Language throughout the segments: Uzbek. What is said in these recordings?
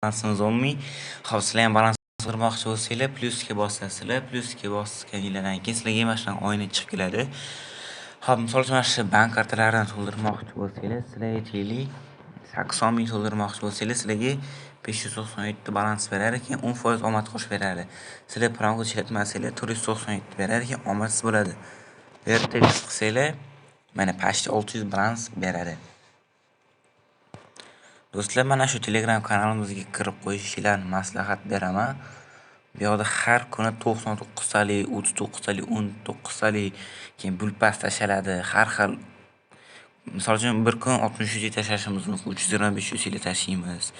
Balansimiz 10 ming. Xo'p, sizlar ham balans qurmoqchi bo'lsanglar, plyusga bosasizlar. Plyusga bosganinglardan keyin sizlarga mana shunaqa oyna chiqib keladi. Xo'p, misol uchun mana shu bank kartalaridan to'ldirmoqchi bo'lsanglar, sizlar aytaylik 80 ming to'ldirmoqchi bo'lsanglar, sizlarga 597 balans berar ekan, 10% omad qo'shib beradi. Sizlar promokod ishlatmasanglar 497 berar ekan, omadsiz bo'ladi. Vertex qilsanglar, mana почти 600 balans beradi. Do'stlar, mana shu Telegram kanalimizga kirib qo'yishinglarni maslahat beraman. Bu yoqda har kuni 99 talik, 39 talik, 19 talik, keyin bulpas tashaladi. Har xil, misol uchun bir kun 63 ta tashlashimiz mumkin, 325 UC tashlaymiz.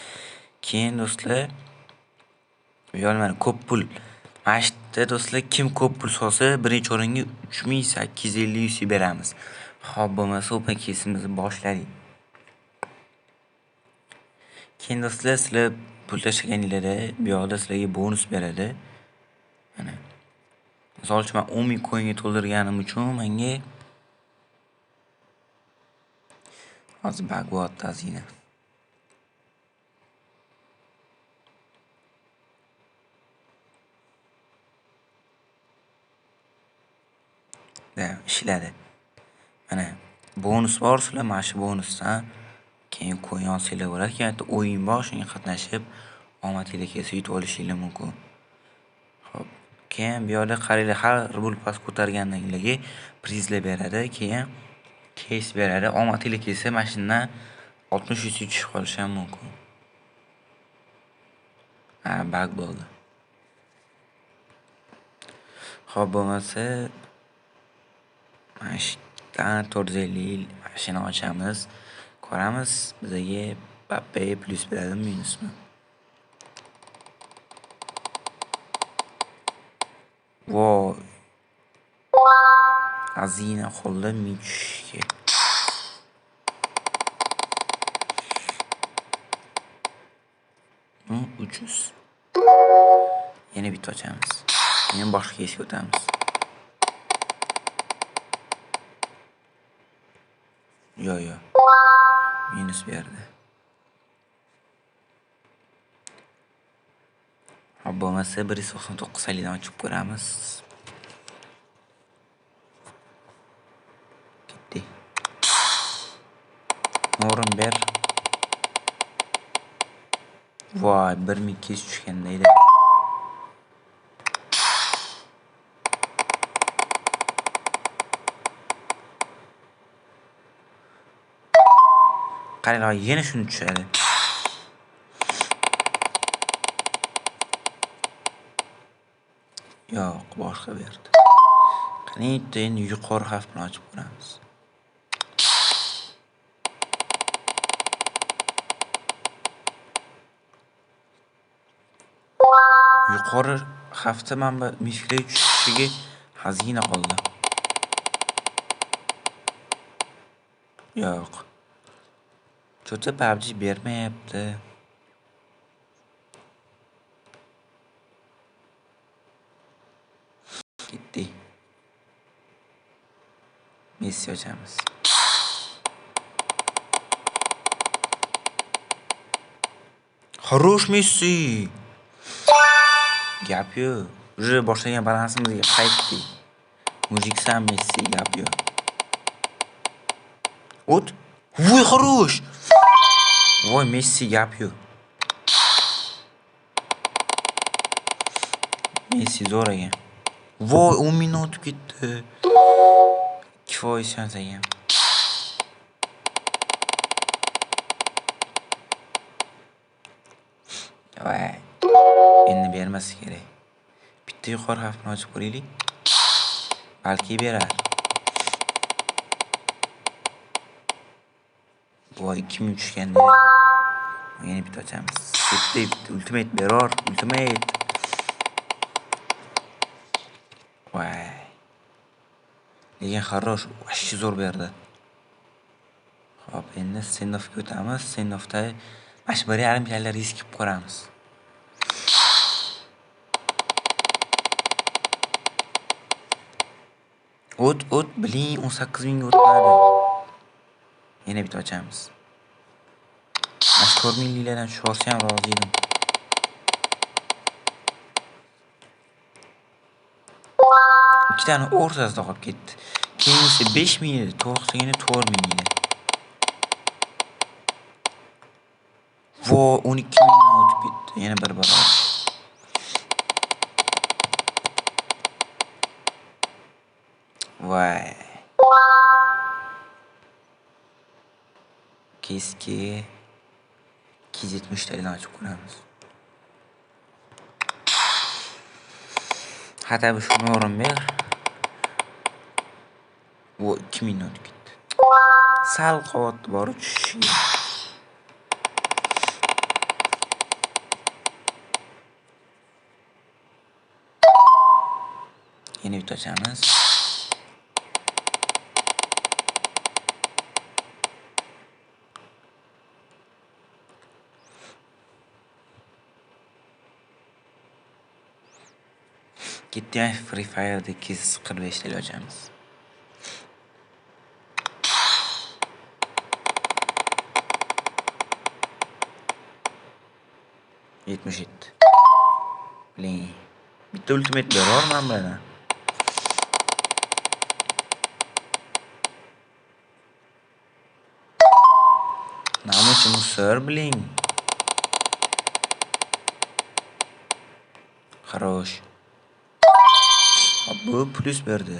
Keyin do'stlar, bu yoqda mana ko'p pul. Mana shu yerda do'stlar, kim ko'p pul solsa, birinchi o'ringa 3850 UC beramiz. Xo'p, bo'lmasa open case'imizni boshladik. Keyin do'stlar, sizlar pul tashlaganinglarda bu yoqda sizlarga bonus beradi. Mana. Misol uchun men 10 ming coinga to'ldirganim uchun menga hozir bug bo'lyapti ozgina. Da, ishladi. Mana bonus bor, sizlar mana shu bonusdan keyin coin olsanglar bo'ladi. Keyin bitta o'yin bor, shunga qatnashib omadinglar kelsa yutib olishinglar mumkin. Xo'p, keyin bu yoqda qaranglar, har rubl pas ko'targandan keyin prizlar beradi, keyin case beradi. Omadinglar kelsa mana shundan 60 UC tushib qolishi ham mumkin. Ha, bug bo'ldi. Xo'p, bo'lmasa mana shu yerdan 450 mashina ochamiz. Ko'ramiz, bizga Mbappe plyus beradimi, minusmi? Voy. Azina qoldi 1000 tushishga. Bu 300. Yana bitta ochamiz. Keyin boshqa case'ga o'tamiz. Yo, yo. Minus berdi. Hop, bo'lmasa 199 talidan ochib ko'ramiz. Ketdi. O'rin ber. Voy, 1200 tushganda edi. Qaranglar, yana shuni tushadi. Yo'q, boshqa berdi. Qani, endi yuqori harf bilan ochib ko'ramiz. Yuqori hafta mana bu mifga tushishiga ozgina qoldi. Yo'q. Cho'ta PUBG bermayapti. Ketdi. Messi ochamiz. Хорош Messi. Gap yo'q. Уже boshlagan balansimizga qaytdik. Mujiksan Messi, gap yo'q. O't. Voy, хорош. Voy, Messi, gap yo'q. Messi zo'r ekan. Voy, 10 ming o'tib ketdi. 2% shans ekan. Voy. Endi bermasa kerak. Bitta yuqori harfni ochib ko'raylik. Balki berar. Voy, 2000 tushganda. Yana bitta ochamiz. Bitta, bitta ultimate beror, ultimate. Voy. Lekin хорош, vashshi zo'r berdi. Xo'p, endi Sendofga o'tamiz. Sendofda mana shu 1.5 kalla risk qilib ko'ramiz. O't, o't, biling, 18 mingga o'tmadi. Yana bitta ochamiz. Mana shu 4 mingliklardan tushib olsa ham rozi edim. Ikkitani o'rtasida qolib ketdi. Keyingisi 5000 edi, to'g'risigini 4000 edi. Vo, 12000 dan o'tib ketdi. Yana bir barobar. Voy. Keski 270 talikdan ochib ko'ramiz. Hatto bu shuni o'rin ber. Bu 2000 dan o'tib ketdi. Sal qolyapti bor tushishiga. Yana bitta ochamiz. Ketdi, Free Fire'da 245 talik ochamiz. 77. Blin. Bitta ultimate berorman bilan. Namuchi musor, blin. Хорош. Bu plus berdi.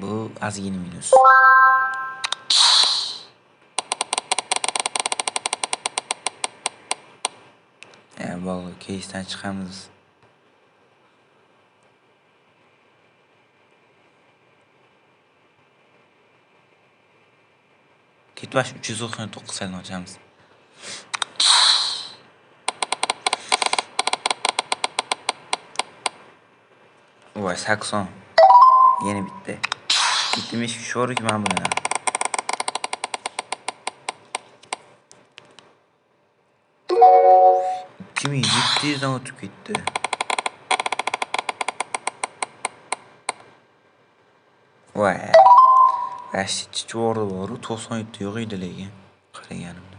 Bu ozgina minus. Bo'ldi, keysdan chiqamiz. Ketvash 399 talik ochamiz. Voy, 80. Yana bitta. 73 bor-ku men bilan. 2700 dan o'tib ketdi. Voy. Vashchi bor, 97 yo'q edi lekin qaraganimda.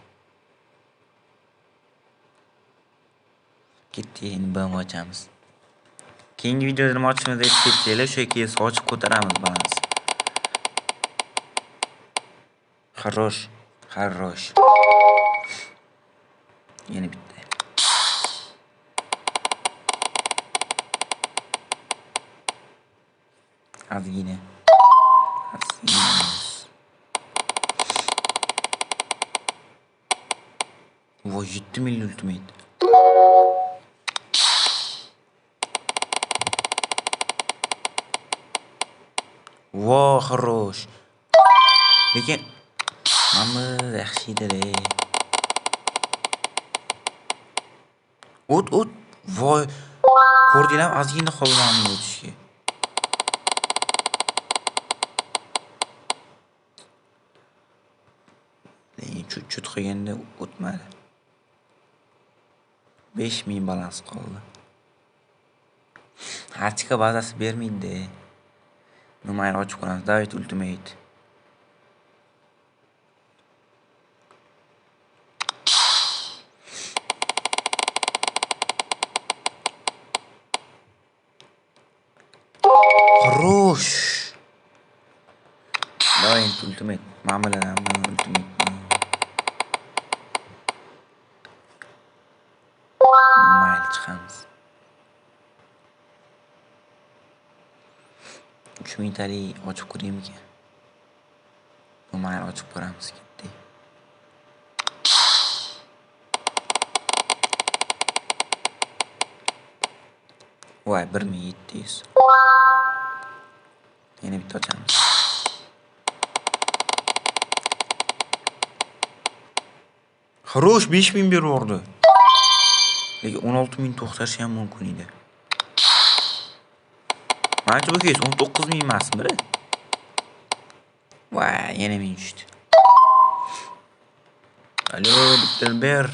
Ketdi, endi BMW ochamiz. Keyingi videoda nima ochishimizni aytib ketsanglar, o'sha keys ochib ko'taramiz balans. Хорош, хорош. Yana bitta. Ozgina. Ozgina. Voy, 7 million ultimate. Voy, хорош. Lekin mana yaxshi edi. O't, o't. Voy, ko'rdinglarmi? Ozgina qoldi mana o'tishga. Lekin chut-chut qilganda o'tmadi. 5000 balans qoldi. Archika bazasi bermaydi. Mayli, ochib ko'ramiz. David Ultimate. Хорош. David Ultimate. Ma'muladan Ultimate. Mayli, chiqamiz. 3000 talik ochib ko'raymikin? Mayli, ochib ko'ramiz, ketdik. Voy, 1700. Yana bitta ochamiz. Хорош, 5000 berib yubordi. Lekin 16000 to'xtashi ham mumkin edi. Manimcha bu keys 19000 emasmi, biri? Voy, yana 1000 tushdi. Alo, bitta ber.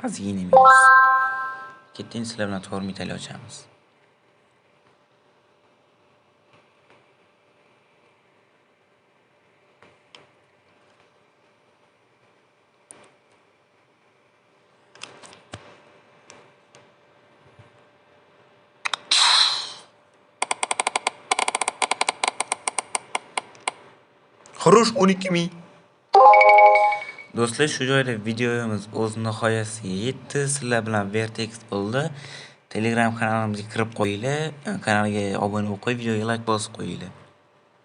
Ozgina minus. Ketdi, sizlar bilan 4000 talik ochamiz. Хорош, 12 ming. Do'stlar, shu joyda videomiz o'z nihoyasiga yetdi. Sizlar bilan Vertex bo'ldi. Telegram kanalimizga kirib qo'yinglar, kanalga obuna bo'lib qo'yib, videoga like bosib qo'yinglar.